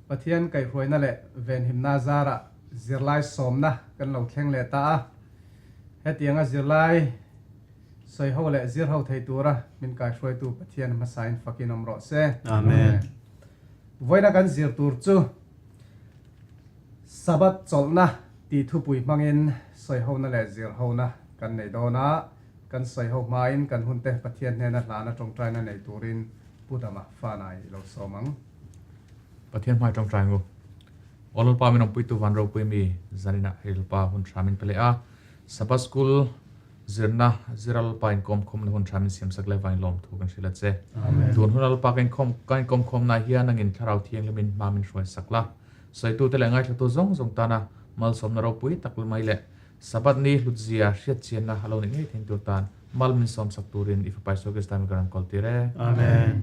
Pathian kaihhruaina leh venhimna zarah zirlai sawmna kan lo thleng leh ta a. Hetianga zirlai sawiho leh zirho thei tura min kaihruaitu Pathian hmasain fakin awm rawh se. Amen. Vawiina kan zir tur chu Sabbath chawlhna tih thupui hmangin sawihona leh zirhona kan nei dawn a. Kan sawiho hmain kan hunte Pathian hnena hlana tawngtaina nei turin Pu Dama Fanai i lo sawm ang. Pathian hmai tawngtai ngu. Aw Lalpa min awmpuitu van ropui mi zaninah hei Lalpa hun tha min pe leh a. Sabbath School zirna zira Lalpa inkawm khawmna hun tha min siamsak leh vangin lawmthu kan hrilh a che. Tun huna Lalpa ka inkhawm ka inkawm khawmna hian nangin Thlarau Thianghlimin hma min hruaisak la. Sawitute leh ngaithlatu zawng zawng tana malsawmna ropui tak mai leh Sabbath ni hlutzia hriatchianna a lo nih ngei thein tur tan mal min sawmsak turin i Fapa Isua Krista min ka rawn kawl tir e. Amen.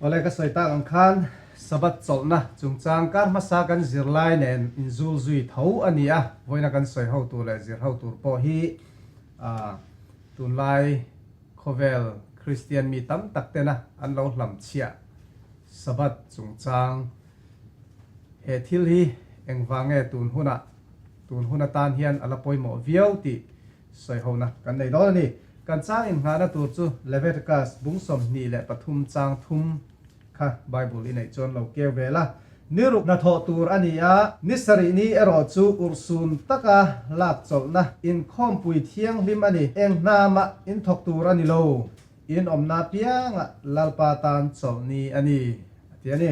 Awle ka sawi tak ang khan Sabbath chawlhna chungchang kar hmasa kan zirlai nen inzul zui tho a ni a, vawiina kan sawi ho tur leh zir ho tur pawh hi tunlai khawvel Kristian mi tam tak tena an lo hlamchhiah Sabbath chungchang He thil hi engvang nge tun hunah, tun hun atan hian a la pawimawh viau tih sawihona kan nei dawn a ni. Kan chang innghahna tur chu Leviticus bung 23 chang thum kha Bible i neih chuan lo keu ve la. Ni ruk hnathawh tur a ni a, ni sarih ni erawh chu urhsun taka lak chawlhna inkhawmpui thianghlim a ni. Eng hna mah inthawk tur a ni lo. In awmna piangah Lalpa tan chawlh ni a ni, a ti a ni.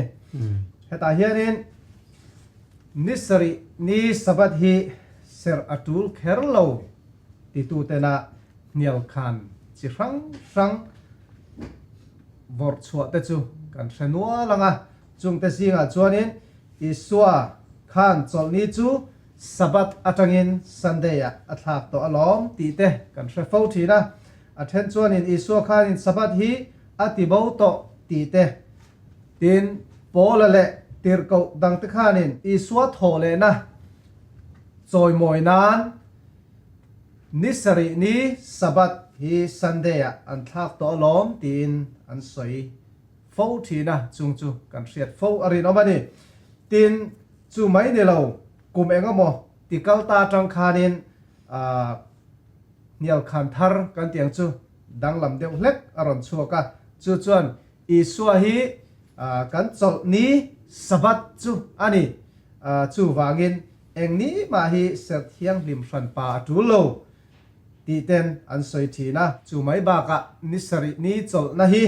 Hetah hianin ni sarih ni Sabbath hi serh a tul kher lo titutena hnial khan chi hrang hrang vawrh chhuah te chu kan hre nual ang a. Chungte zingah chuanin Isua khan chawlh ni chu Sabbath atangin Sunday-ah a thlak tawh alawm tih te kan hre fo thin a. A then chuanin Isua khanin Sabbath hi a ti bo tawh tih te, tin Paula leh tirhkoh dangte khanin Isua thawh lehna chawimawi nan ni sarih ni Sabbath hi Sunday-ah an thlak tawh alawm tiin an sawi fo thin a, chung chu kan hriat fo a rinawm a ni. Tin, chu mai ni lo, kum eng emaw ti kal ta atang khanin aah hnial khan thar kan tih ang chu danglam deuh hlek a rawn chhuak a, chu chuan Isua hi kan chawlh ni Sabbath chu a ni, chuvangin eng ni mah hi serh thianghlim hranpa a tul lo tih ten an sawi thin a. Chu mai bakah ni sarih ni chawlhna hi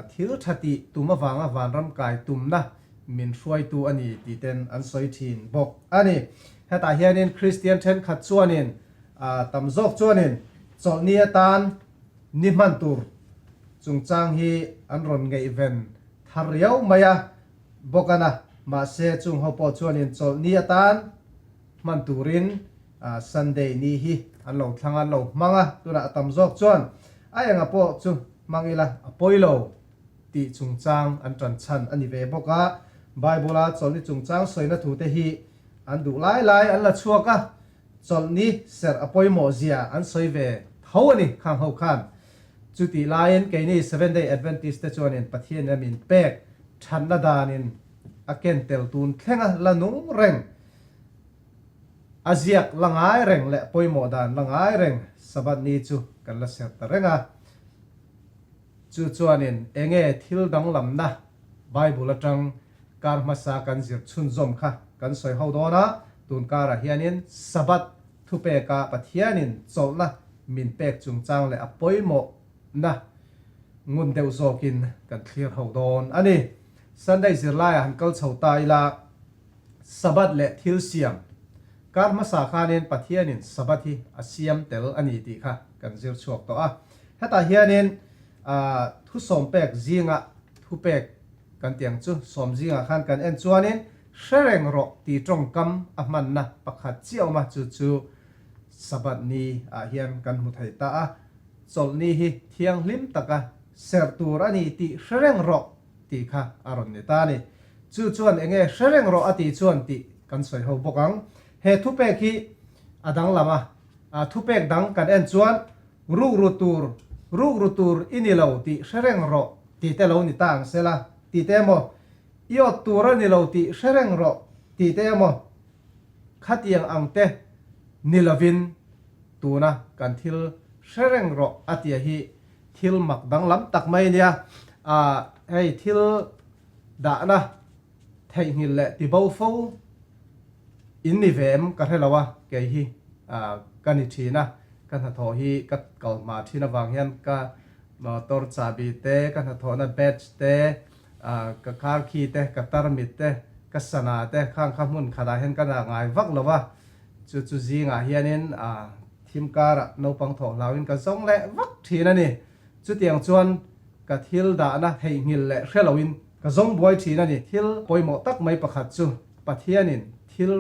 thil tha tih tum avanga vanram kai tumna min hruaitu a ni tih ten an sawi thin bawk a ni. Hetah hianin Kristian thenkhat chuanin tam zawk chuanin chawlhni atan ni hman tur chungchang hi an rawn ngaihven thar riau mai a bawk a na. Mahse chung ho pawh chuanin chawlhni atan hman turin Sunday ni hi an lo thlang a, an lo hmang a, tunah a tam zawk chuan a enga pawh chu hmang ila a pawi lo tih chungchang an tan chhan a ni ve bawk a. Bible-a chawlhni chungchang sawina thute hi an duh lai lai an la chhuak a, chawlhni serh a pawimawh zia an sawi ve tho a ni khang ho khan. Chutih laiin keini Seventh Day Adventist te chuanin Pathianin a min pek thatna danin a ken tel tun thlenga la nung reng A ziak la ngai reng leh pawimawh dan la ngai reng Sabbath ni chu kan la ser ta reng a. Chu chuanin enge thil danglamna Bible atang kar hmasa kan zir chhunzawm kha kan sawi ho dawn a, tun karah hianin Sabbath thupeka Pathianin chawlhna min pek chungchang leh a pawimawhna ngun deuh zawkin kan thlir ho dawn a ni. Sunday zirlaiah han kal chho ta ila. Sabbath leh thil siam. Kar hmasa khanin Pathianin Sabbath hi a siam tel a ni tih kha kan zir chhuak tawh a. Hetah hianin thu sawm pek zinga thu pek kan tih ang chu sawm zingah khan kan en chuanin hre reng rawh tih tawngkam a hmanna pakhat chiah awm a, chu chu Sabbath ni ah hian kan hmu thei ta a. Chawlhni hi thianghlim taka serh tur a ni tih hre reng rawh tih kha a rawn ni ta a ni. Chu chuan enge hre reng rawh a tih chuan tih kan sawi ho bawk ang. He thupek hi a danglam a, a thupek dang kan en chuan rukru tur, rukru tur i ni lo tih hre reng rawh tih te lo ni ta ang sela. tih te emaw, i awt tur a ni lo tih hre reng rawh tih te emaw, khatiang ang te ni lovin tuna kan thil hre reng rawh a tia hi thil mak danglam tak mai a nia. Ahh hei thil dahna theihnghilh leh tibo fo in ni ve em ka hre lo a, kei hi ka ni thin a, ka hnathawh hi ka kal hma thin avang hian ka motor chahbi te, ka hnathawhna badge te, ka car key te, ka tarmit te, ka sana te khang kha hmun khatah hian ka dah ngai vak lo a, chu chu zingah hianin thim karah naupang thawh hlauhin ka zawng leh vak thin a ni. Chutiang chuan ka thil dahna theihnghilh leh hre loin ka zawng buai thin a ni. Thil pawimawh tak mai pakhat chu Pathianin thil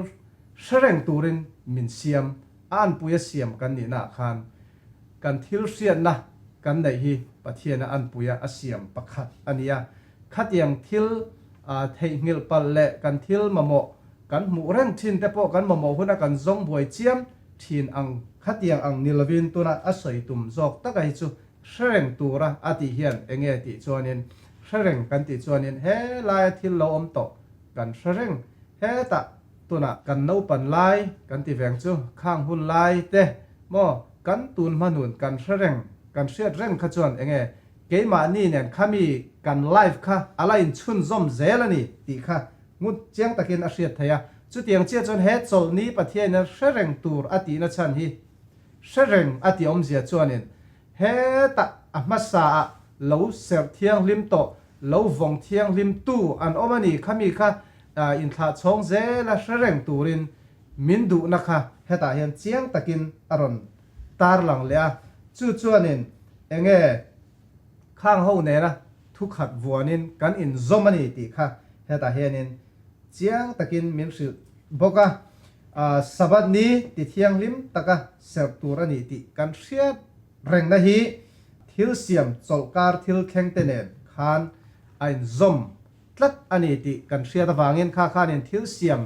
hre reng turin min siam, a anpuia siam kan nihnaah khan kan thil hriatna kan neih hi Pathiana anpuia a siam pakhat a ni a. Khatiang thil theihnghilh palh leh kan thil mamawh kan hmuh reng thin te pawh kan mamawh huna kan zawng buai chiam thin ang khatiang ang ni lovin tuna a sawi tum zawk taka hi chu hre reng tura a tih hian enge tih chuanin hre reng kan tih chuanin he laia thil lo awm tawh kan hre reng hetah tunah kan naupan lai kan ti veng chu khang hun lai te maw kan tun hmanun kan hre reng kan hriat reng kha chuan enge keimahni nen khami kan life kha a la inchhunzawm zel a ni tih kha Ngut chiang takin a hriat theih a, chutiang chiah chuan he chawlhni Pathianin hre reng tur a tihna chhan hi hre reng a tih awmzia chuanin hetah a hmasaah lo serh thianghlim tawh, lo vawng thianghlim tu an awm a ni, khami kha inthlah chhawng zela hre reng turin min duhna kha hetah hian chiang takin a rawn tarlang leh a, chu chuanin enge Khang ho nena thu khat vuanin kan inzawm a ni tih kha hetah hianin chiang takin min hrilh bawk a. Sabbath ni ti thianghlim taka serh tur a ni tih kan hriat rengna hi thil siam chawlhkar thil thlengte nen khan a inzawm tlat a ni tih kan hriat avangin kha khanin thil siam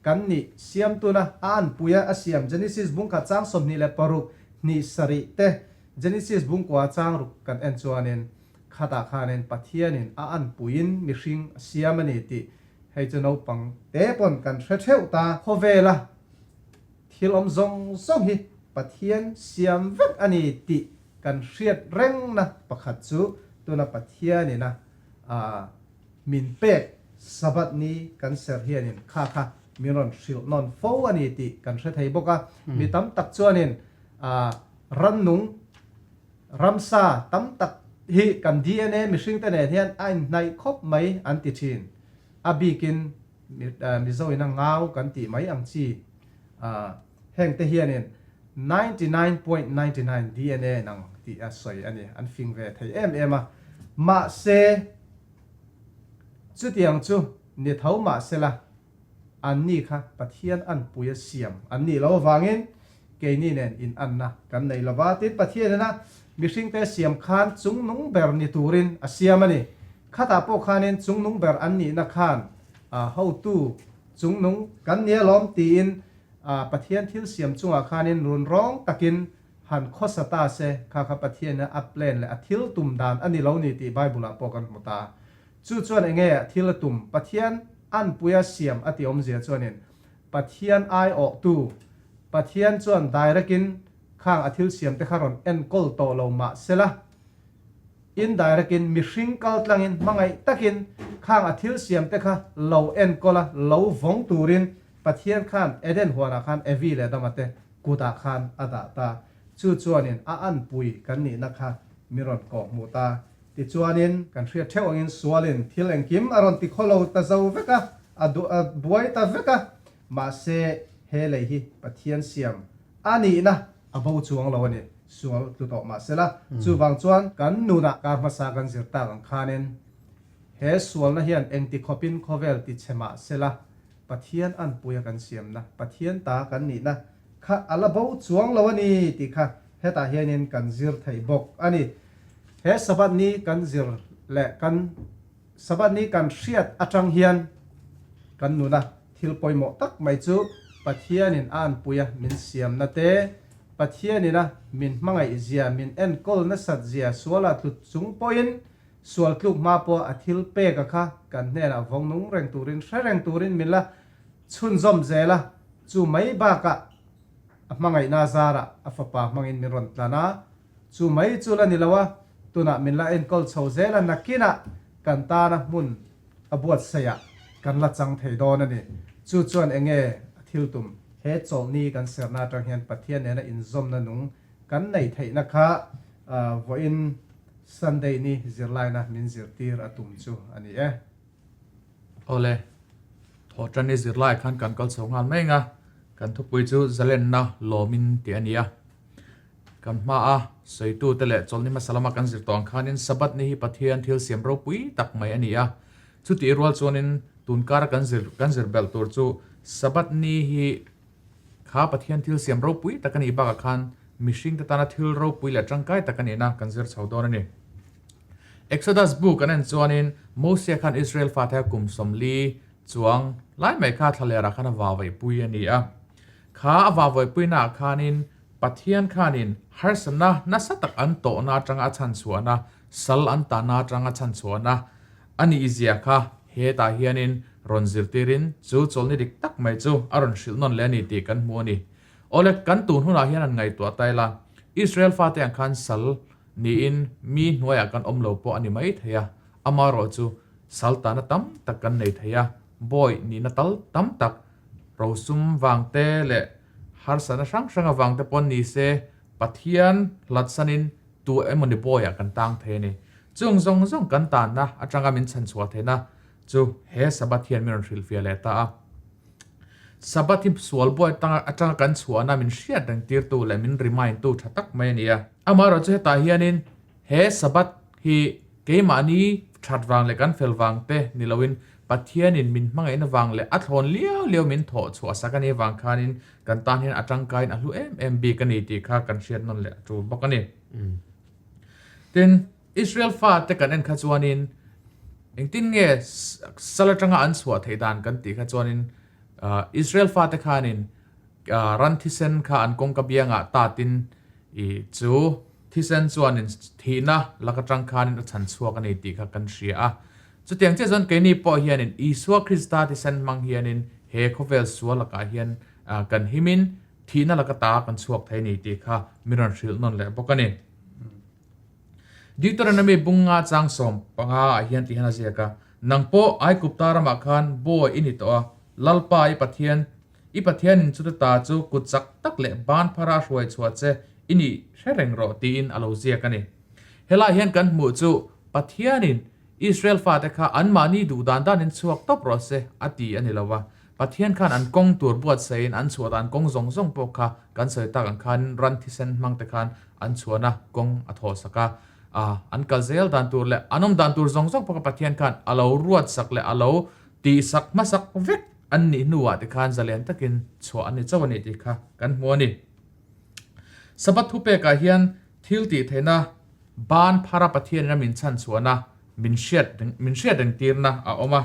kan nih siamtuna a anpuia a siam Genesis bungkhat chang 26 hnih sarih te Genesis bungkua chang ruk kan en chuanin khatah khanin Pathianin a anpuiin mihring a siam a ni tih hei chu naupang te pawn kan hre theuh ta. Khawvela thil awm zawng zawng hi Pathian siam vek a ni tih kan hriat rengna pakhat chu tuna Pathianin a min pek Sabbath ni kan ser hianin kha kha min rawn hrilh nawn fo a ni tih kan hre thei bawk a. Mi tam tak chuanin Rannung, ramsa tam tak hi kan dna mihringte nen hian a inhnaih khawp mai an ti thin. A bikin Mizoin a ngau kan tih mai ang chi hengte hianin 99.99 dna nang tih a sawi a ni. An fing ve thei em em a. Mahse, chutiang chu ni tho mahsela Anni kha Pathian anpui a siam an nih loh avangin keini nen inanna kan nei lova. Tin, Pathian ina mihringte siam khan chungnung ber ni turin a siam a ni. Khatah pawh khanin chungnung ber an nihna khan hotu chungnung kan ni alawm tiin Pathian thil siam chungah khanin run rawng takin han khawsa ta se, kha kha Pathian ina a plan leh a thil tum dan a ni lo ni tih Bible-ah pawh kan hmu ta. Chu chuan enge thil a tum? Pathian anpuia siam a tih awmzia chuanin Pathian aiawhtu, Pathian chuan direct-in khang a thil siamte kha rawn enkawl tawh lo mah sela, indirect-in mihring kal tlangin hmangaih takin khang a thil siamte kha lo enkawl a, lo vawng turin Pathian khan Eden huanah khan Evi leh Adama te kutah khan a dah ta. Chu chuanin a anpui kan nihna kha mi rawn kawhhmuh ta. Tichuanin, kan hriat theuh angin sualin thil engkim a rawn ti khawlo ta zo vek a, a duh a buai ta vek a, mahse he lei hi Pathian siam a nihna a bo chuang lo a ni, sual tlu tawh mahsela. Chuvang chuan kan nunah kar hmasa kan zir tak ang khanin he sualna hian engti khawpin khawvel ti chhe mahsela Pathian anpuia kan siamna, Pathian ta kan nihna kha a la bo chuang lo a ni tih kha hetah hianin kan zir thei bawk a ni. He Sabbath ni kan zir leh kan Sabbath ni kan hriat atang hian kan nuna thil pawimawh tak mai chu Pathianin a anpuia min siamna te, Pathianina min hmangaih zia, min enkawl nasat zia suala tlut chung pawhin. Sual tluk hma pawh a thil pek a kha kan hnenah vawng nung reng turin hre reng turin min la chhunzawm zel a, chu mai bakah a hmangaihna zarah a fapa hmangin min rawn tlan a, chu mai chu la ni lo a, tunah min la enkawl chho zel a, nakinah kan tana hmun a buatsaihah kan la chang thei dawn a ni. Chu chuan enge a thil tum? He chawlhni kan serna atang hian Pathian nena inzawmna nung kan neih theihna kha vawiin Sunday ni zirlaina min zirtir a tum chu a ni e. Awle, thawhtan ni zirlai khan kan kal chho nghal mai ang a, kan thupui chu zalenna lawmin tih a ni a. Kan hmaa sawitute leh chawlhni hmasa lama kan zir tawh ang khanin Sabbath ni hi Pathian thil siam ropui tak mai a ni a. Chutih rual chuanin tun kara kan zir kan zir belh tur chu Sabbath ni hi kha Pathian thil siam ropui tak a nih bakah khan mihringte tana thil ropui leh tangkai tak a nihna kan zir chho dawn a ni. Exodus bu kan en chuanin Mosia khan Israel fate a kum 40 chuang lai mai kha thlalerah khan a vaveihpui a ni a. Kha a vavawipuinaah khanin Pathian khanin harsatna nasa tak an tawhna atanga a chhanchhuahna, sal an tahna atanga a chhanchhuahna a nih zia kha hetah hianin rawn zirtirin chu chawlhni dik tak mai chu a rawn hrilh nawn leh a ni tih kan hmu a ni. Awle, kan tun hunah hian an ngaihtuah ta ila, Israel fate ang khan sal niin mi hnuaiah kan awm lo pawh a ni mai thei a, amaherawhchu sal tahna tam tak kan nei thei a, bawi nihna tal tam tak Rosum vangte leh harsatna hrang hrang avangte pawn ni se Pathian hlatsanin tu emawni bawiah kan tang thei a ni. Chung zawng zawng kan tanna atanga min chhanchhuah theihna chu he Sabbath hian min rawn hrilhfiah leh ta a. Sabbath hi sual buai atanga kan chhuahna min hriat reng tirtu leh min remind tu tha tak mai a ni a. Amaherawhchu chu hetah hianin He Sabbath hi keimahni that vang leh kan fel vang te ni loin Pathianin min hmangaihna vang leh a thlawn liau liau min thawh chhuah sak a nih vang khanin kan tan hian a tangkaiin a hlu em em bik a ni tih kha kan hriat nawn leh a tul bawk a ni. Tin, Israel fate kan en kha chuanin engtin nge sal atanga an chhuah theih dan kan tih kha chuanin Israel fate khanin ran thisen kha an kawngka biangah tatin i chu Thisen chuanin thihna lak atang khanin a chhan chhuak a ni tih kha kan hria a. Chutiang chiah chuan keini pawh hianin Isua Krista thisen hmang hianin he khawvel sual lakah hian kan himin thihna laka ta kan chhuak thei a ni tih kha min rawn hrilh nawn leh bawk a ni. Deuteronomy bunga chang 15 ah hian ti hian a ziak a, Nang pawh Aigupta ramah khan bawi i ni tawh a, Lalpa i Pathian I Pathianin chuta ta chu kut chak tak leh ban phara a hruai chhuah che i nih hre reng rawh tiin a lo ziak a ni. Helaiah hian kan hmuh chu Pathianin Israel fate kha anmahni duh dan danin chhuak tawp rawh se a ti a ni lo va. Pathian khan an kawng tur buatsaihin an chhuah dan kawng zawng zawng pawh kha kan sawi tak ang khanin ran thisen hmang te khan an chhuahna kawng a thawhsak a. An kal zel dan tur leh an awm dan tur zawng zawng pawh kha Pathian khan a lo ruatsak leh a lo tihsak hmasak vek An nih hnuah te khan zalen takin chhuah an ni chauh a ni tih kha kan hmu a ni. Sabbath thupekah hian thil tih theihna ban phara Pathianin a min chhan chhuahna min hriat min hriat reng tirna a awm a.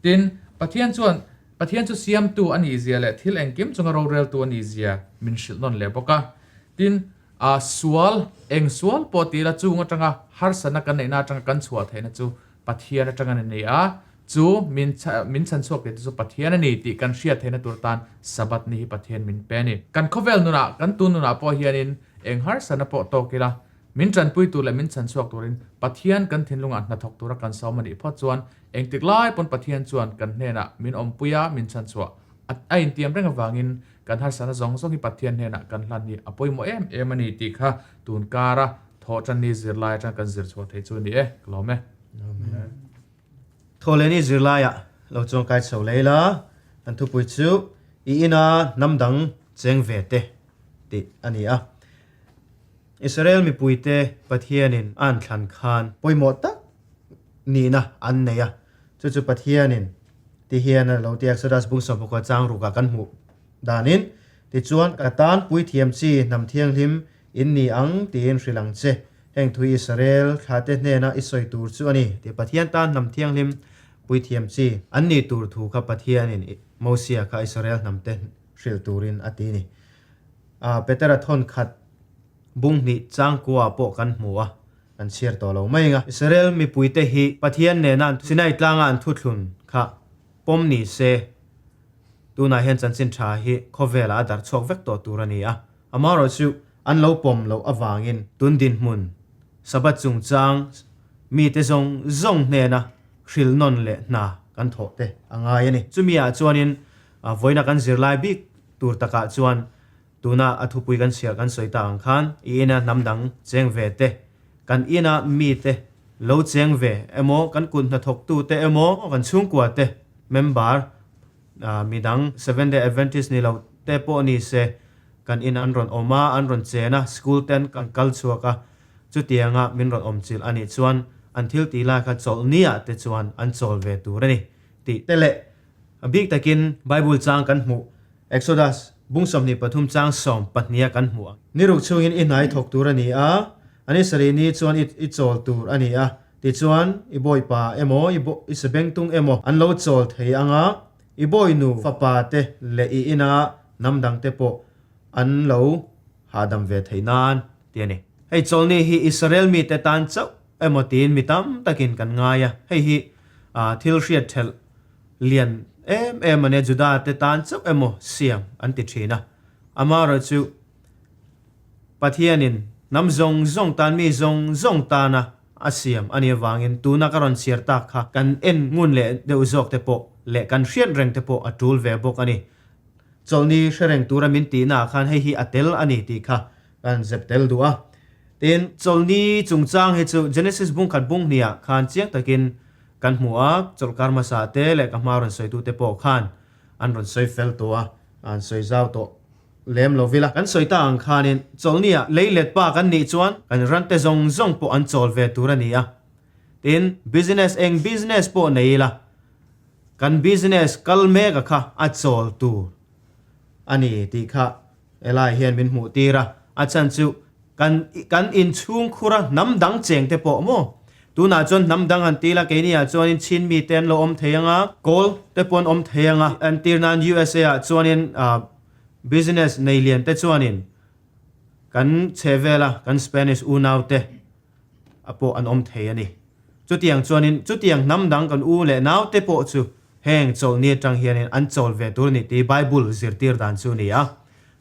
Tin, Pathian chuan Pathian chu siamtu a nih zia leh thil engkim chunga roreltu a nih zia min hrilh nawn leh bawk a. Tin, a sual eng sual pawh ti ila chung atanga harsatna kan neihna atanga kan chhuah theihna chu Pathian atanga ni a, chu min min chhanchhuak tih te chu Pathian a ni tih kan hriat theihna tur tan Sabbath ni hi Pathian min pe a ni. Kan khawvel nunah, kan tun nunah pawh hianin eng harsatna pawh tawk ila, min tanpui tur leh min chhanchhuak turin Pathian kan thinlungah hnathawk tura kan sawm a nih phawt chuan engtik lai pawn Pathian chuan kan hnenah min awmpui a, min chhanchhuah a intiam reng avangin kan harsatna zawng zawng hi Pathian hnenah kan hlan hi a pawimawh em em a ni tih kha tun kara Thawhtanni zirlai atang kan zir chhuah theih chu a ni e, ka lawm e. Amen. Thawhlehni zirlaiah lo chuan kai chho lei la, kan thupui chu i ina hnam dang cheng ve te tih a ni a. Israel mipuite Pathianin a an thlan khan pawimawh tak nihna an nei a, chu chu Pathianin ti hian a lo ti a, Exodus bung 16 chang rukah kan hmuh danin, tichuan ka tan puithiam chi hnam thianghlim In ni ang, tiin hrilh ang che. Heng thui Israel thlate hnena i sawi tur chu a ni, tih Pathian tan hnam thianghlim puithiam chi an nih tur thu kha Pathianin Mosia kha Israel hnamte hrilh turin a ti ni. A, Petera thawn khat bung hnih changkua pawh kan hmu a. Kan chhiar tawh lo mai anga. Israel mipuite hi Pathian nena an Sinai tlanga an thuthlun kha pawm ni se, tunah hian chanchin tha hi khawvelah a darh chhuak vek tawh tur a ni a. Amaherawhchu an lo pawm loh avangin tun dinhmun Sabbath chungchang mite zawng zawng hnena hrilh nawn leh hna kan thawh te a ngai a ni. Chumi ah chuanin vawiina kan zirlai bik tur takah chuan Tuna a thupui kan chhiar kan sawi tak ang khan i ina hnam dang cheng ve te, kan ina mite lo cheng ve emaw, kan kut hnathawktu te emaw, kan chhungkua te member midang Seventh Day Adventist ni lo te pawh ni se kan ina an rawn awm a, an rawn chen a, school ten kan kal chhuak a, chutianga min rawn awm chilh a nih chuan an thil tih lai kha chawlhniah te chuan an chawl ve tur a ni tih te leh a bik takin Bible chang kan hmuh Exodus, bung 23 chang 12 a kan hmuh ang. Ni ruk chhungin i hnai thawk tur a ni a, a ni sarih ni chuan i i chawl tur a ni a, tichuan i bawipa emaw i i sabengtung emaw an lo chawl thei ang a, i bawinu fapa te leh i ina hnam dang te pawh an lo hahdam ve thei nan ti a ni. Hei chawlni hi Israel mite tan chauh emaw tiin mi tam takin kan ngai a, hei hi thil hriat thelh Lian em em a nia Juda te tan chauh emaw siam an ti thin a. Amaherawhchu Pathianin hnam zawng zawng tan mi zawng zawng tana a siam a nih avangin tuna ka rawn chhiar tak kha kan en ngun leh deuh zawk te pawh leh kan hriat reng te pawh a tul ve bawk a ni. Chawlhni hre reng tura min tihna ah khan hei hi a tel a ni tih kha kan zep tel duh a. Tin, chawlhni chungchang hi chu Genesis bungkhat bung hniah khan chiang takin Kan hmu a, chawlhkar hmasa te leh ka hma rawn sawitute pawh khan an rawn sawi fel tawh a, an sawi zau tawh lem lo vil a. Kan sawi ta ang khanin chawlhnia lei let pa kan nih chuan kan rante zawng zawng pawh an chawl ve tur a ni a. Tin, business eng business pawh nei ila, kan business kal mek a kha a chawl tur a ni tih kha Helai hian min hmuh tir a, a chhan chu kan kan inchhung khura hnam dang cheng te pawh maw? Tunah chuan hnam dang han ti la, keini ah chuanin Chin mi te an lo awm thei ang a, Kawl te pawh an awm thei ang a, entir nan USA ah chuanin business nei lian te chuanin kan chhe vel a, kan Spanish unau te a pawh an awm thei a ni. Chutiang chuanin chutiang hnam dang kan u leh nau te pawh chu heng chawlhni atang hianin an chawl ve tur a ni tih Bible zirtir dan chu a ni a.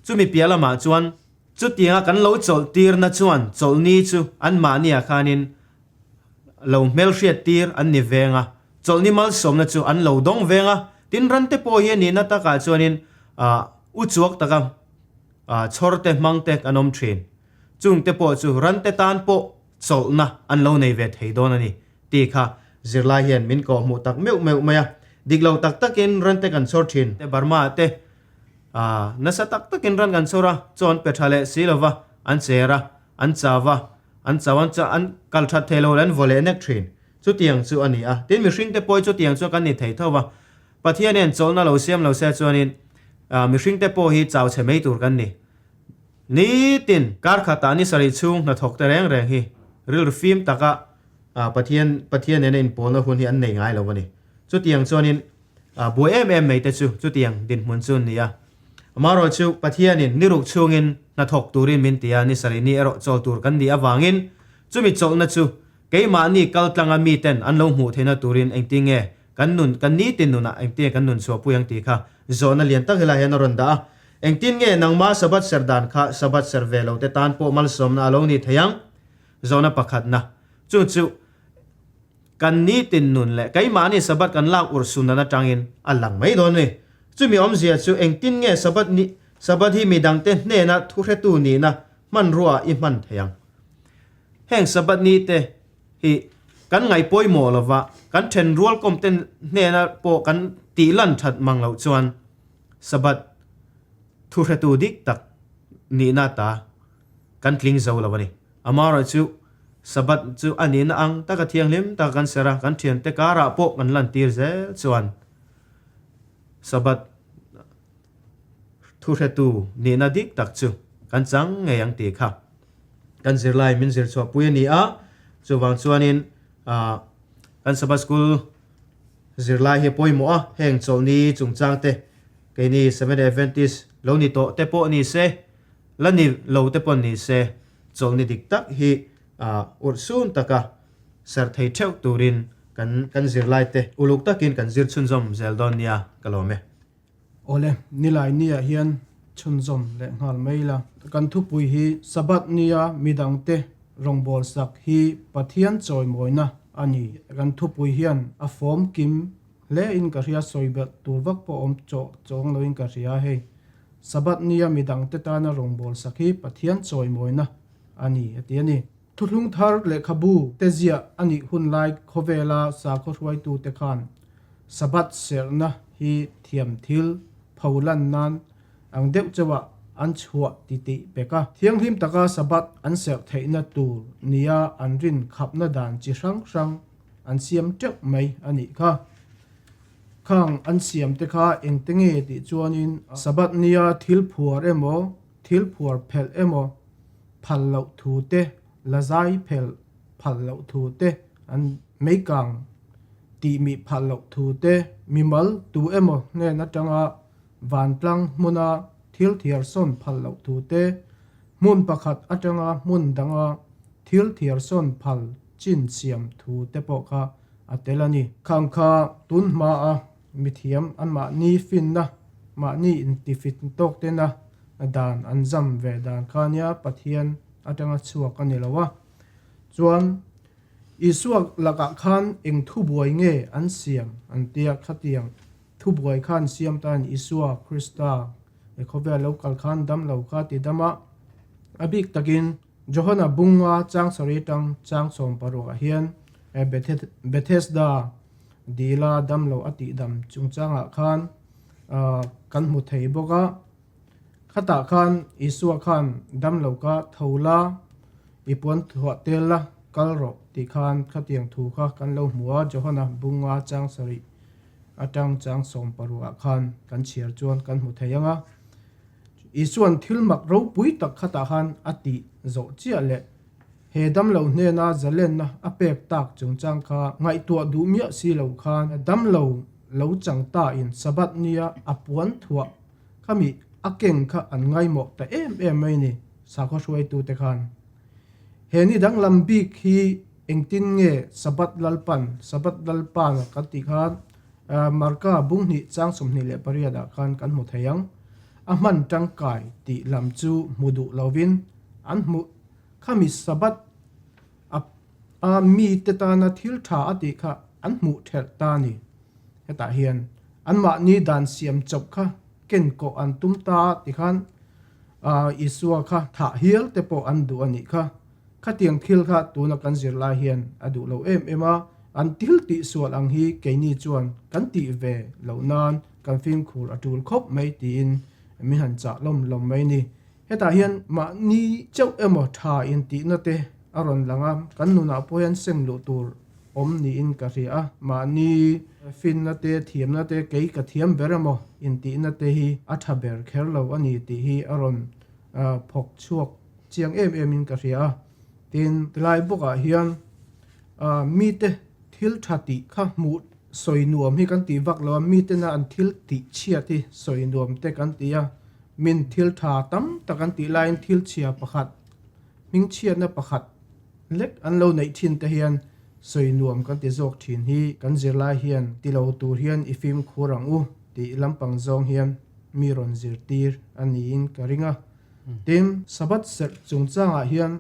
Chumi piah lamah chuan chutianga kan lo chawlh tirna chuan chawlhni chu anmahniah khanin lo hmelhriat tir an ni veng a, chawlhni malsawmna chu an lo dawng veng a. Tin, rante pawh hi a nihna takah chuanin uchuak taka chhawr te hmang te kan awm thin. Chungte pawh chu rante tan pawh chawlhna an lo nei ve thei dawn a ni tih kha zirlai hian min kawh hmuh tak meuh meuh mai a. Dik lo tak takin rante kan chhawr thin. Burma ah te nasa tak takin ran kan chhawr a, chaw an pe tha leh si lova, an cher a, an chau a, an chau an an kal that thei lo leh an vaw leh nek thin. Chutiang chu a ni a. Tin, mihringte pawh hi chutiang chu kan ni thei tho va. Pathian hian chawlhna lo siam lo se chuanin mihringte pawh hi chau chhe mai tur kan ni. Nitin, kar khatah ni sarih chhung hnathawk te reng reng hi rilru fim taka Pathian Pathian nena inpawlna hun hi an nei ngai lo a ni. Chutiang chuanin buai em em mai te chu chutiang dinhmun chu an ni a. Amaherawh chu Pathianin ni ruk chhungin hnathawk turin min ti a, ni sarih ni erawh chawl tur kan nih avangin chumi chawlhna chu keimahni kaltlanga miten an lo hmuh theihna turin engtin nge Kan nun, kan nitin nunah engtin kan nun chhuahpui ang tih kha zawhna lian tak helai hian a rawn dah a. Engtin nge nangmah Sabbath ser dan kha Sabbath ser ve lo te tan pawh malsawmna a lo ni thei ang? Zawhna pakhatna chu chu kan nitin nun leh keimahni Sabbath kan lak urh sun dan atangin a lang mai dawn a ni. Chumi awmzia chu engtin nge Sabbath ni Sabbath hi midangte hnena thuhretu nihna hmanrua i hman thei ang? Heng Sabbath ni te Hi kan ngaih pawimawh lova kan then rual kawm te hnena pawh kan tih lan that mang loh chuan Sabbath thuhretu dik tak nihna ta kan tling zo lo a ni. Amaherawh chu Sabbath chu a nihna ang taka thianghlim taka kan ser a, kan thiante karah pawh kan lantir zel chuan Sabbath thuhretu nihna dik tak chu kan chang ngei ang tih kha. Kan zirlai min zir chhuah pui a ni a, chuvang chuanin kan Sabbath School zirlai hi a pawimawh a, heng chawlhni chungchang te keini Seventh Adventist lo ni tawh te pawh ni se, la ni lo te pawh ni se, chawlhni dik tak hi. Urhsun taka serh thei theuh turin kan kan zirlaite uluk takin kan zir chhunzawm zel dawn nia ka lawm e. Awle, nilai niah hian chhunzawm leh nghal mai la. Kan thupui hi Sabbath nia midangte rawngbawlsak hi Pathian chawimawina a ni. Kan thupui hian a fawm kim hle in ka hria, sawi belh tur vak pawh awm chawh chawng loin ka hria hei. Sabbath nia midangte tana rawngbawlsak hi Pathian chawimawina a ni a ti a ni. Thuthlung thar lehkhabu te ziah a nih hun lai khawvela sakhaw hruaitute khan Sabbath serhna hi thiam thil pho lan nan ang deuh chauhah an chhuah titih pek a. Thianghlim taka Sabbath an serh theihna tur nia an rin khapna dan chi hrang hrang an siam teuh mai a nih kha. Khang an siam te kha engte nge tih chuanin Sabbath nia thil phuar emaw thil phuar phelh emaw phal loh thu te, la zai phel phal loh thu te, an meikang tih mih phal loh thu te, mimal tu emaw hnen atanga vantlang hmuna thil thiar sawn phal loh thu te, hmun pakhat atanga hmun danga thil thiar sawn phal chin siam thu te pawh kha a tel a ni. Khang kha tun hmaa mithiam anmahni finna, mahni intifit tawk tena dan an zam ve dan kha nia Pathian atanga chhuak a ni lo a. Chuan Isua lakah khan eng thubuai nge an siam an tia khatiang thubuai khan siam tan Isua Krista he khawvel lo kal khan dam lo kha ti dam a, a bik takin Johana bunga chang sarih atang chang 16 ah hian Bethesda dila dam lo a tih dam chungchangah khan kan hmu thei bawk a. Khatah khan Isua khan dam lo ka tho la, i puan thuah tel la, kal rawh tih khan khatiang thu kha kan lo hmu a, Johana bunga chang sarih atang chang 16 ah khan kan chhiar chuan kan hmu thei ang a. Isua'n thil mak ropui tak khatah khan a tih zawh chiah leh he damlo hnena zalenna a pek tak chungchang kha ngaihtuah duh miah si lo khan damlo lo chang ta in Sabbath nia a puan thuah khami a keng kha an ngaimawh ta em em mai ni sakhaw hruaitute khan. He ni danglam bik hi engtin nge Sabbath Lalpan, Sabbath Lalpan kan tih khan Marka bunghnih chang 28 ah khan kan hmu thei ang. A hman tangkai tih lam chu hmu duh lovin an hmuh khami Sabbath a a mite tana thil tha a tih kha an hmuh thelh ta a ni. Hetah hian anmahni dan siam chawp kha ken kawh an tum ta a tikhan Isua kha thah hial te pawh an duh a nih kha. Khatiang thil kha tuna kan zir lai hian a duh lo em em a, an thil tih sual ang hi keini chuan kan tih ve loh nan kan fimkhur a tul khawp mai tiin min han chah lawm lawm mai ni. Hetah hian mahni chauh emaw tha intihna te a rawn lang a, kan nunah pawh hian seng luh tur awm niin ka hria a, mahni finna te, thiamna te, kei ka thiam ber emaw intihna te hi a tha ber kher lo a ni tih hi a rawn phawk chhuak chiang em em in ka hria a. Tin, tilai bawkah hian mite thil tha tih kha hmuh sawi nuam hi kan tih vak lo a, mitena an thil tih chhiat hi sawi nuam te kan ti a, min thil tha tam tak an tih laiin thil chhia pakhat, hmingchhiatna pakhat lek an lo neih thin te hian sawi nuam kan ti zawk thin hi kan zirlai hian ti lo tur hian i fimkhur ang u tih lampang zawng hian mi rawn zirtir a niin ka ring a. Tin, Sabbath serh chungchangah hian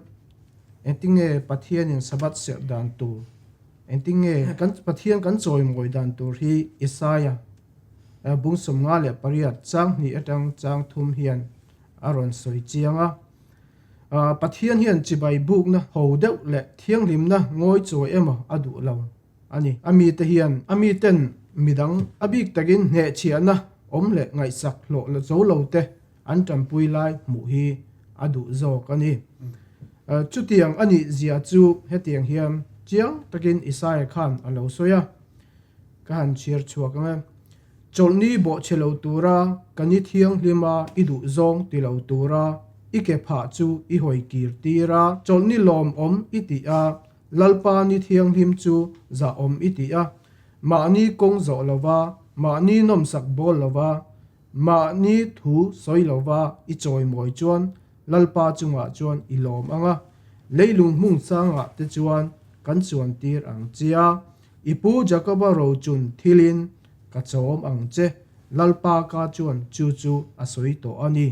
engtinge Pathianin Sabbath serh dan tur, engtinge kan Pathian kan chawimawi dan tur hi Isaia bung 58 chang hnih atang chang thum hian a rawn sawi chiang a. Pathian hian chibai bukna ho deuh leh thianghlimna ngawi chawi emaw a duh lo a ni. A mite hian a miten midang a bik takin hnehchhiahna awm leh ngaihsak hlawh zo lo te an tanpui lai hmuh hi a duh zawk a ni. Chutiang a nih zia chu hetiang hian chiang takin Isaia khan a lo sawi a, ka han chhiar chhuak ang e. Chawlhni bawhchhe lo tura ka ni thianghlima i duh zawng ti lo tura i ke phah chu i hawi kir tir a, chawlhni lawmawm i tih a, Lalpa ni thianghlim chu zahawm i tih a, mahni kawng zawh lova, mahni nawmsak bawl lova, Mahni thu sawi lova i chawimawi chuan Lalpa chungah chuan i lawm ang a. Leilung hmung changah te chuan kan chuantir ang che a, i pu Jakoba rochun thilin ka chawm ang che, Lalpa ka chuan chu chu a sawi tawh a ni.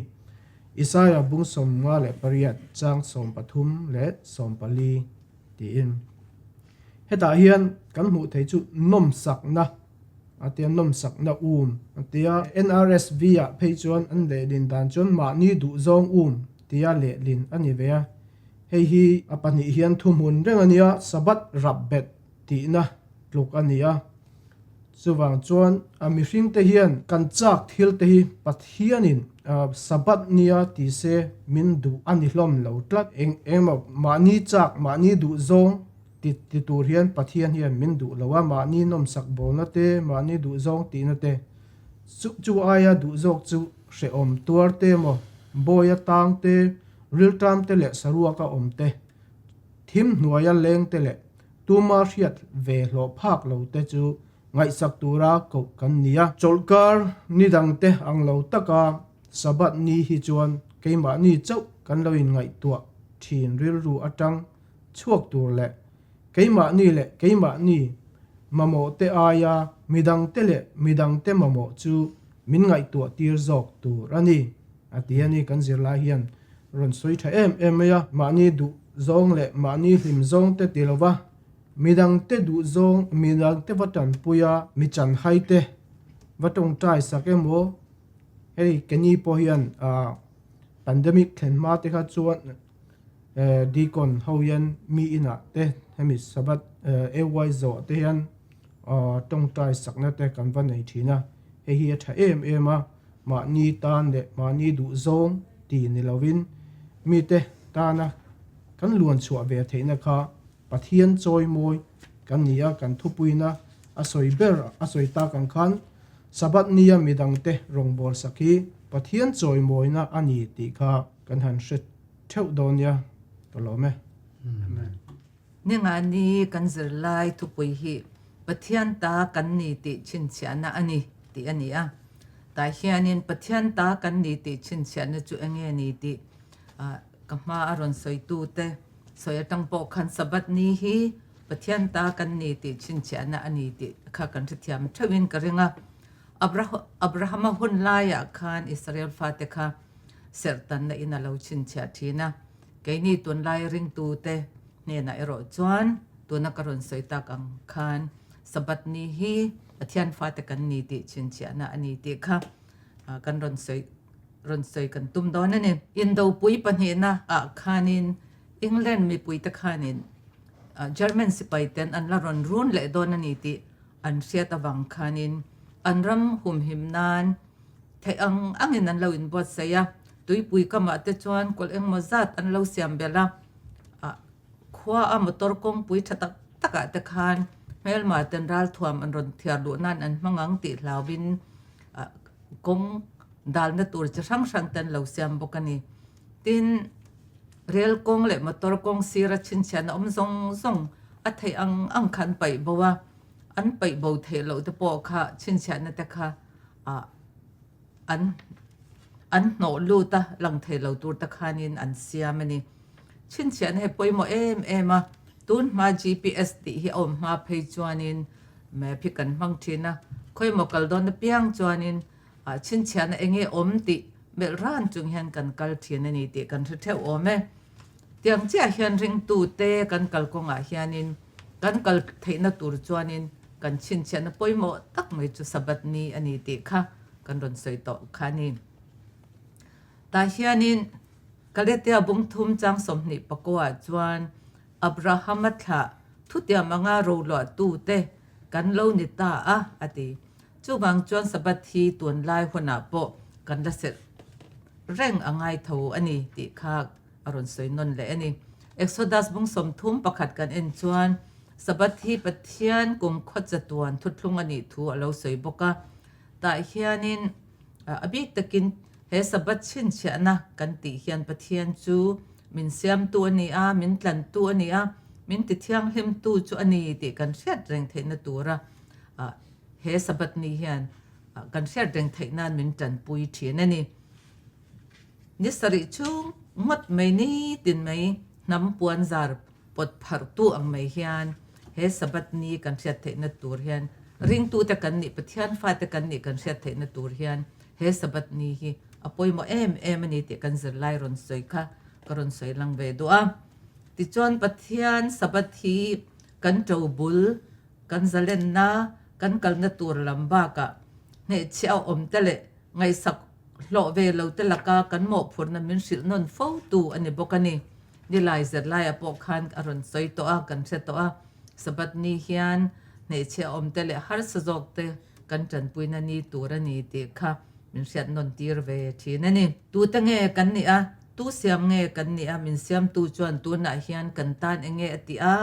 Isaia bung 58 chang 13 leh 14 tiin. Hetah hian kan hmuh theih chu nawmsakna a tia, nawmsakna um a tia. NRSV ah phei chuan an lehlin dan chuan mahni duhzawng um tia lehlin a ni ve a. Hei hi a pahnih hian thuhmun reng a nia, Sabbath rapbet tihna tluk a ni a. Chuvang chuan a mihringte hian kan chak thil te hi Pathianin Sabbath nia ti se min duh a ni hlawm lo tlat. Eng engemaw mahni chak, mahni duh zawng ti ti tur hian Pathian hian min duh lo a, mahni nawmsak bawlna te, mahni duh zawng tihna te chu chu aia duh zawk chu hrehawm tuar te emaw, bawia tang te, riltam te leh saruaka awm te, thim hnuaia leng te leh Tuma hriat ve hlawh phak lo te chu ngaihsak tura koh kan ni a. Chawlhkar ni dangte ang lo taka Sabbath ni hi chuan keimahni chauh kan lo inngaihtuah thin rilru atang chhuak tur leh keimahni leh keimahni mamawh te aia midangte leh midangte mamawh chu min ngaihtuah tir zawk tur a ni a ti a ni. Kan zirlai hian rawn sawi tha em em mai a, mahni duh zawng leh mahni hlim zawng te ti lova, midangte duh zawng, midangte va tanpui a, mi chanhai te va tawngtai sak emaw, hei keni pawh hian ah pandemic thlen hma te kha chuan eh deacon ho hian mi inah te hemi sabbath eh AY zawh te hian ah tawngtai sakna te kan va nei thin a, hei hi a tha em em a. Mahni tan leh mahni duh zawng ti ni lovin mite tana kan luan chhuah ve theihna kha Pathian chawimawi kan ni a, kan thupuina a sawi ber a sawi tak ang khan Sabbath nia midangte rawngbâwl sak hi Pathian chawimawina a ni tih kha kan han hre theuh dawn nia ka lawm e. Amen. Ningani kan zirlai thupui hi Pathian ta kan ni tih chhinchhiahna a ni tih a ni a. Tah hianin Pathian ta kan ni tih chhinchhiahna chu eng nge ni tih ka hma a rawn sawitute sawi atang pawh khan Sabbath ni hi Pathian ta kan ni tih chhinchhiahna a ni tih kha kan hrethiam theuhin ka ring a. Abrahama hun laiah khan Israel fate kha serhtanna in a lo chhinchhiah thin a. Keini tunlai ringtute hnenah erawh chuan tuna ka rawn sawi tak ang khan Sabbath ni hi Pathian fate kan ni tih chhinchhiahna a ni tih kha kan rawn sawi rawn sawi kan tum dawn a ni. Indopui pahnihna ah khanin England mipuite khanin German sipai ten an la rawn run leh dawn a ni tih an hriat avang khanin an ram humhim nan Theih ang angin an lo inbuatsaih a, tuipui kamah te chuan kawlh engmaw zat an lo siam belh a, ah khua a motor kawngpui tha tak takah te khan hmelma ten ralthuam an rawn thiar luh nan an hmang ang tih hlauhin ah kawng dalna tur chi hrang hrang te an lo siam bawk a ni. Tin, rel kawng leh motor kawng sira chhinchhiahna awm zawng zawng a theih ang ang kha an paih bo a, an paih bo theih loh te pawh kha chhinchhiahna te kha ah an an hnawh lut a lang thei lo tur te khanin an siam a ni. Chhinchhiahna hi pawimawh em em a, tun hma GPS tih hi a awm hma phei chuanin map hi kan hmang thin a, khawimaw kal dawn apiang chuanin ah chhinchhiahna eng nge awm tih melh ran chung hian kan kal thin a ni tih kan hre theuh awm e. Tiang chiah hian ringtute kan kalkawngah hianin kan kal theihna tur chuanin kan chhinchhiahna pawimawh tak mai chu Sabbath ni a ni tih kha kan rawn sawi tawh kha a ni. Tah hianin Galatia bungthum chang 20 pakuaah chuan Abrahama thlah thutiam anga roluahtute kan lo ni ta a, a ti. Chuvang chuan Sabbath hi tunlai hunah pawh kan la serh reng a ngai tho a ni tih kha a rawn sawi nawn leh a ni. Exodus bung 31 kan en chuan Sabbath hi Pathian kum khawcha tuan thuthlung a nih thu a lo sawi bawk a. Tah hianin a bik takin he Sabbath chhinchhiahna kan tih hian Pathian chu min siamtu a ni a, min tlantu a ni a, min tithianghlimtu chu a ni tih kan hriat reng theihna tura he Sabbath ni hian kan hriat reng theih nan min tanpui thin a ni. Ni sarih chhung ngawt mai nitin mai. Hnam puanzar pawt pharhtu ang mai hian he Sabbath ni kan hriat theihna tur hian ringtute kan nih, Pathian fate kan nih kan hriat theihna tur hian he Sabbath ni hi a pawimawh em em a ni tih kan zirlai rawn sawi kha ka rawn sawi lang ve duh a. Tichuan Pathian Sabbath hi kan ṭo bul, kan zalenna, kan kalna tur lam bakah hnehchhiah a awm te leh ngaihsak Hlawh ve lo te laka kan mawhphurhna min hrilh nawn fo tu a ni bawk a ni. Nilai zirlaiah pawh khan a rawn sawi tawh a, kan hre tawh a. Sabbath ni hian hnehchhe awm te leh harsa zawk te kan tanpuina ni tur a ni tih kha min hriat nawn tir ve thin a ni. Tute nge kan nih a, tu siam nge kan nih a, min siamtu chuan tunah hian kan tan enge a tih a,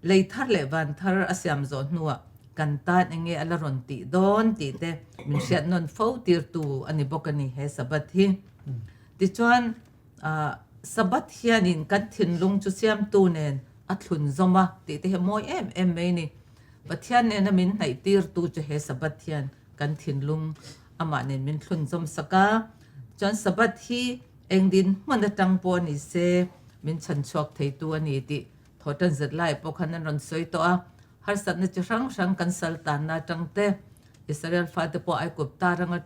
Lei thar leh van thar a siam zawh hnuah kan tan enge a la rawn tih dawn tih te min hriat nawn fo tirtu a ni bawk a ni he Sabbath hi. Tichuan Sabbath hianin kan thinlung chu siamtu nen a thlun zawm a tih te hi a mawi em em mai a ni. Pathian nena min hnaih tirtu chu he Sabbath hian kan thinlung amah nen min thlun zawm sak a. Chuan Sabbath hi eng dinhmun atang pawh ni se min chhan chhuak theitu a ni tih Thawhtan zet lai pawh khan an rawn sawi tawh a, harsatna chi hrang hrang kan sal tanna atang te, Israel fate pawh Aigupta ranga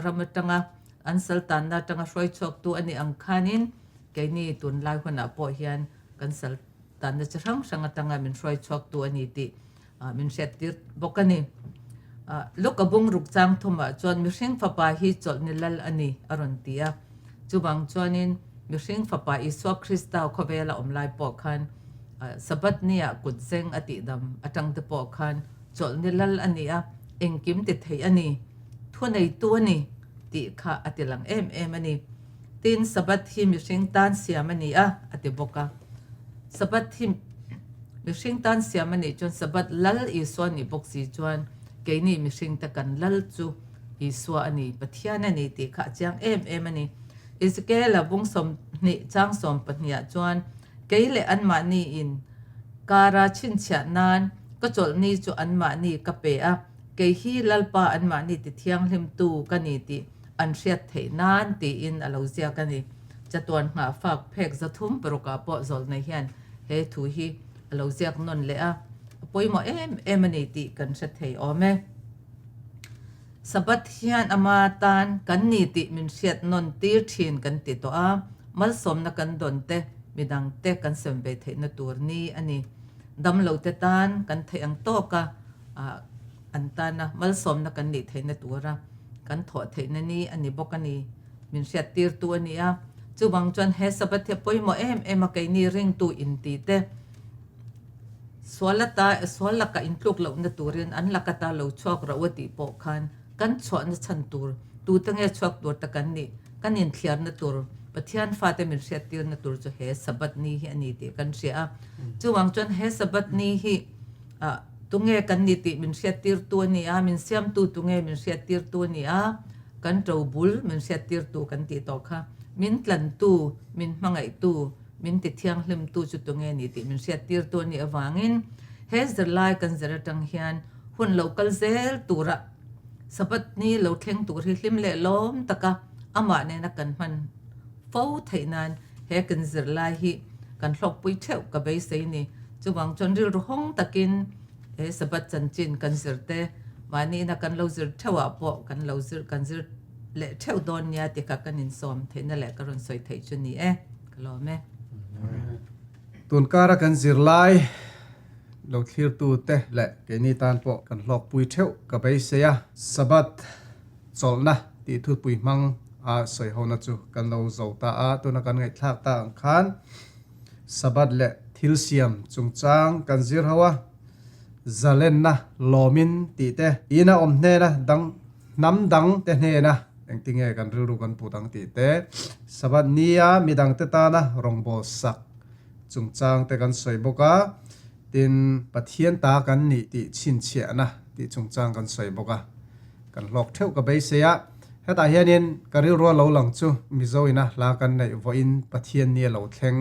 ram atanga an sal tanna atanga hruai chhuaktu a nih ang khanin keini tunlai hunah pawh hian kan sal tanna chi hrang hrang atanga min hruai chhuaktu a ni tih min hriattir bawk a ni. Luka bungruk chang thumah chuan mihring fapa hi chawlhni lal a ni a rawn ti a. Chuvang chuanin mihring fapa Isua Krista khawvela awm lai pawh khan Sabbath nia kut zeng a tihdam atang te pawh khan chawlhni lal a ni a, engkim ti thei a ni, thuneitu a ni tih kha a ti lang em em a ni. Tin, Sabbath hi mihring tan siam a ni a, a ti bawk a. Sabbath hi mihring tan siam a nih chuan Sabbath Lal Isua nih bawk si chuan keini mihringte kan Lal chu Isua a ni, Pathian a ni tih kha a chiang em em a ni. Ezekiela bung 20 chang 12 ah chuan kei leh anmahni in kara chhinchhiah nan ka chawlhni chu anmahni ka pe a, kei hi Lalpa anmahni ti thianghlimtu ka ni tih an hriat theih nan tiin a lo ziak a ni. Chatuan nghah fak phek 306 ah pawh zawlnei hian he thu hi a lo ziak nawn leh a, a pawimawh em em a ni tih kan hre thei awm e. Sabbath hian ama tan kan ni tih min hriat nawn tir thin kan ti tawh a, malsawmna kan dawn te midang te kan sem ve theihna tur ni a ni. Damlo te tan kan theih ang tawk a, an tana malsawmna kan nih theihna tura kan thawh theihna ni a ni bawk a ni. Min hriattirtu a ni a. Chuvang chuan he Sabbath hi a pawimawh em em a, keini ringtu inti te sual ata sual laka intluk lohna turin an laka ta lo chhuak rauh a tih pawh khan kan chhuahna chhan tur tute nge chhuak tur ta kan nih kan inthliarna tur Pathian fate min hriattirna tur chu he Sabbath ni hi a ni tih kan hria a. Chuvang chuan he Sabbath ni hi ah tunge kan ni tih min hriattirtu a ni a, min siamtu tunge min hriattirtu a ni a, kan ṭo bul min hriattirtu kan tih tawh kha, min tlantu, min hmangaihtu, min ti thianghlimtu chu tunge ni tih min hriattirtu a nih avangin he zirlai kan zir aṭang hian hun lo kal zel tura Sabbath ni lo thleng tur hi hlim leh lawm taka amah nena kan hman fo theih nan he kan zirlai hi kan hlawkpui theuh ka beisei ni. Chuvang chuan rilru hawng takin he Sabbath chanchin kan zir te mahniina kan lo zir theuhah pawh kan lo zir kan zir leh theuh dawn nia ti kha kan insawm theihna leh ka rawn sawi theih chu ni e. Ka lawm e. Tunkara kan zirlai lo thlirtu te leh keini tan pawh kan hlawkpui theuh ka beisei a. Sabbath chawlhna tih thupui hmang a sawi hona chu kan lo zo ta a, tuna kan ngaihthlak ta ang khan Sabbath leh thil siam chungchang kan zir ho a, zalenna lawmin tih te, ina awm hnena dang hnam dang te hnena engtinge kan rilru kan put ang tih te, Sabbath nia midangte tana rawngbâwl sak chungchang te kan sawi bawk a, tin Pathian ta kan nih tih chhinchhiahna tih chungchang kan sawi bawk a. Kan hlawk theuh ka beisei a, hetah hianin ka rilrua lo lang chu Mizo ina hla kan neih vawiin Pathian ni a lo thleng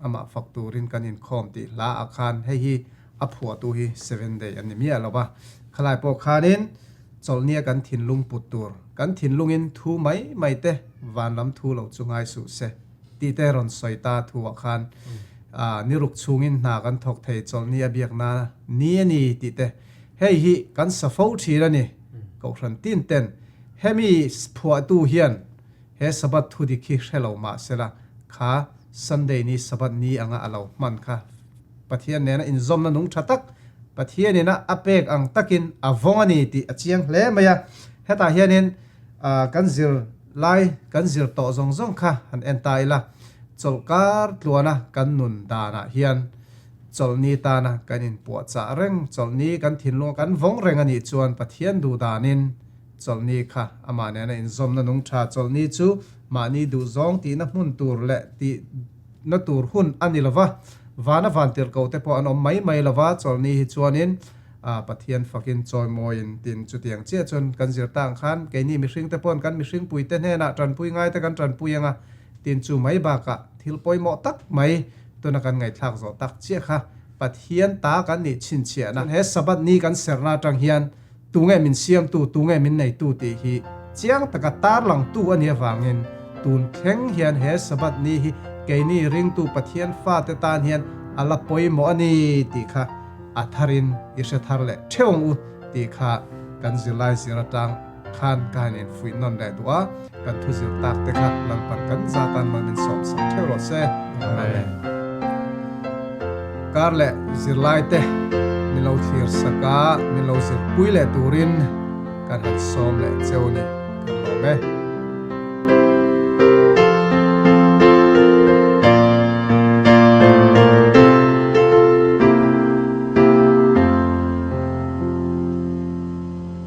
amah fak turin kan inkhawm tih hla ah khan hei hi a phuahtu hi Seven Day an ni miah lo va, khalai pawh khanin chawlhnia kan thinlung put tur, kan thinlungin thu mai mai te van lam thu lo chu ngai suh se. tih te rawn sawi ta thuah khan ni ruk chhungin hna kan thawk thei chawlhni a biakna ni a ni tih te hei hi kan sa fo thin a ni. Kohhran tin ten hemi phuahtu hian he Sabbath thu dik hi hre lo mah sela kha Sunday ni Sabbath ni anga a lo hman kha Pathian nena inzawmna nung tha tak Pathianin a a pek ang takin a vawng a ni tih a chiang hle mai a. Hetah hianin kan zir lai kan zir tawh zawng zawng kha han en ta ila, chawlhkar tluana kan nun danah hian chawlhni tana kan inpuahchah reng, chawlhni kan thinlunga kan vawng reng a nih chuan Pathian duh danin chawlhni kha amah nena inzawmna nung tha chawlhni chu mahni duhzawng tihna hmun tur leh tih na tur hun a ni lova, vana vantirhkoh te pawh an awm mai mai lova, chawlhni hi chuanin Pathian fakin chawimawiin tin chutiang chiah chuan kan zir ta ang khan keini mihring te paw'n kan mihring puite hnenah tanpui ngai te kan tanpui anga tin chu mai bakah thil pawimawh tak mai tuna kan ngaihthlak zawh tak chiah kha Pathian ta kan nih chhinchhiahna he Sabbath ni kan serna atang hian Tunge min siamtu, tunge min neitu tih hi chiang taka tarlangtu a nih avangin tun thleng hian he Sabbath ni hi keini ringtu Pathian fate tan hian a la pawimawh a ni tih kha a tharin i hre thar leh theuh ang u tih kha kan zirlai zir atang khan ka han infuih nawn leh duh a, kan thu zir tak te kha Lalpan kan za tan mal min sawm sak theuh rawh se. Amen. Kar leh zirlai te min lo thlir sak a, min lo zirpui leh turin kan han sawm leh cheu ni kan lawm e.